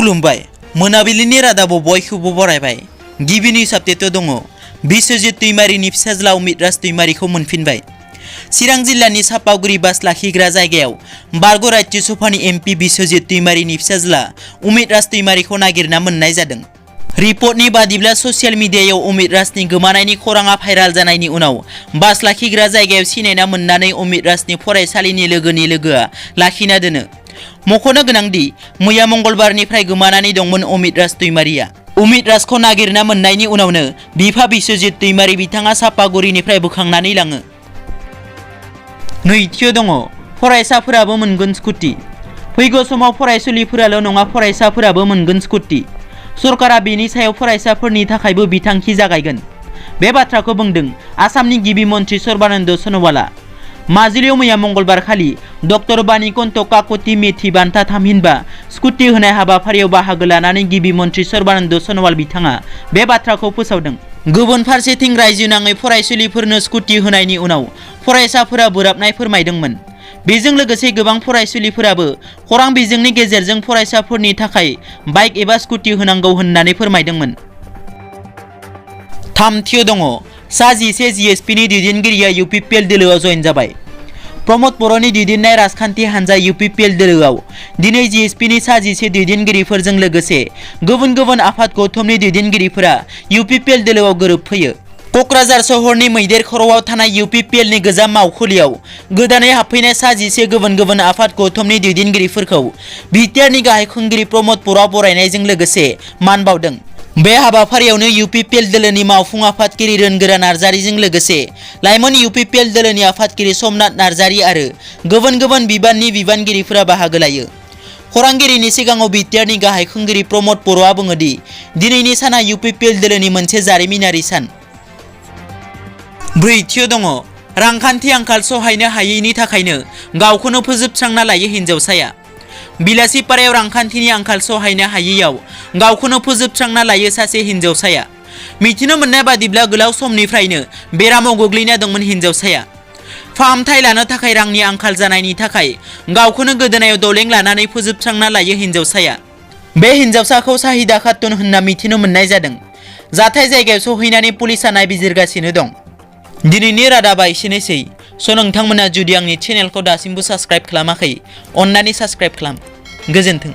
खुलुमबाय मोनाबिलिनि रादाबाव बयखौबो बरायबाय। गिबिनि साबदेट दङ बिश्वजित दैमारिनि फिसाज्ला उमितराज दैमारिखौ मोनफिनबाय। चिरां जिल्लानि सापागुरि बास लाखिग्रा जायगायाव बारग' राज्यो सभानि एमपि बिश्वजित दैमारिनि फिसाज्ला उमितराज दैमारिखौ नागिरना मोननाय जादों। रिपर्टनि बादिब्ला ससियेल मिडियायाव उमितराजनि गोमानायनि खौराङा भाइराल जानायनि उनाव बास लाखिग्रा जायगायाव सिनायना मोननानै उमितराजनि फरायसालिनि लोगोनि लोगोआ लाखिना दोनो। मख'नो गोनांदि मैया मंगलबारनिफ्राय गोमानानै दंमोन उमितराज दैमारिया। उमितराजखौ नागिरना मोननायनि उनावनो बिफा बिश्वजित दैमारि बिथाङा सापागुरिनिफ्राय बोखांनानै लाङो। नैथियाव दङ फरायसाफोराबो मोनगोन स्कुटि। फैगौ समाव फरायसुलिफोराल' नङा फरायसाफोराबो मोनगोन स्कुटि। सरकारा बेनि सायाव फरायसाफोरनि थाखायबो बिथांखि जागायगोन। बे बाथ्राखौ बुंदों आसामनि गिबि मन्त्रि सर्बानन्द सन'वालआ। माजुलियाव मैया मंगलबार खालि डक्टर बानिकन्त काकति मेथि बान्था थामहिनबा स्कुटि होनाय हाबाफारियाव बाहागो लानानै गिबि मन्त्रि सर्बानन्द सन'वाल बिथाङा बे बाथ्राखौ फोसावदों। गुबुन फारसेथिं रायजो नाङै फरायसुलिफोरनो स्कुटि होनायनि उनाव फरायसाफोरा बोराबनाय फोरमायदोंमोन। बेजों लोगोसे गोबां फरायसुलिफोराबो खौरां बिजोंनि गेजेरजों फरायसाफोरनि थाखाय बाइक एबा स्कुटि होनांगौ होननानै फोरमायदोंमोन। थामथियाव दङ सा 11 जिएसपिनि दैदेनगिरिया UPPL दोलोआव जयेन जाबाय। प्रमद बर'नि दैदेननाय राजखान्थि हान्जा UPPL दोलोआव दिनै जिएसपिनि सा 11 दैदेनगिरिफोरजों लोगोसे गुबुन गुबुन आफाद गौथुमनि दैदेनगिरिफोरा UPPL दोलोआव गोरोबफैयो। क'क्राझार सहरनि मैदेर खर'आव थानाय UPPLनि गोजाम मावखुलियाव गोदानै हाबफैनाय सा 11 गुबुन गुबुन आफाद गौथुमनि दैदेनगिरिफोरखौ BTRनि गाहाय खुंगिरि प्रमद बर'आ बरायनायजों लोगोसे मान बावदों। बे हाबाफारियावनो UPPL दोलोनि मावफुं आफादगिरि रोनगोरा नार्जारिजों लोगोसे लाइमोन UPPL दोलोनि आफादगिरि समनाथ नार्जारि आरो गुबुन गुबुन बिबाननि बिबानगिरिफोरा बाहागो लायो। खौरांगिरिनि सिगाङाव BTRनि गाहाय खुंगिरि प्रमद बर'आ बुङोदि दिनैनि साना UPPL दोलोनि मोनसे जारिमिनारि सान। ब्रैथियाव दङ रांखान्थि आंखाल सहायनो हायैनि थाखायनो गावखौनो फोजोबस्रांना लायो हिनजावसाया। बिलासिपारायाव रांखान्थिनि आंखाल सहायनो हायैयाव गावखौनो फोजोबस्रांना लायो सासे हिनजावसाया। मिथिनो मोननाय बादिब्ला गोलाव समनिफ्रायनो बेरामाव गोग्लैना दंमोन हिनजावसाया। फाहामथाय लानो थाखाय रांनि आंखाल जानायनि थाखाय गावखौनो गोदोनायाव दलें लानानै फोजोबस्रांना लायो हिनजावसाया। बे हिनजावसाखौ साहिदा खातुन होनना मिथिनो मोननाय जादों। जाथाय जायगायाव सौहैनानै पुलिसा नायबिजिरगासिनो दं। दिनैनि रादाबा एसेनोसै। नोंथांमोना जुदि आंनि चेनेलखौ दासिमबो साबस्क्राइब खालामाखै अन्नानै साबस्क्राइब खालाम। गोजोन्थों।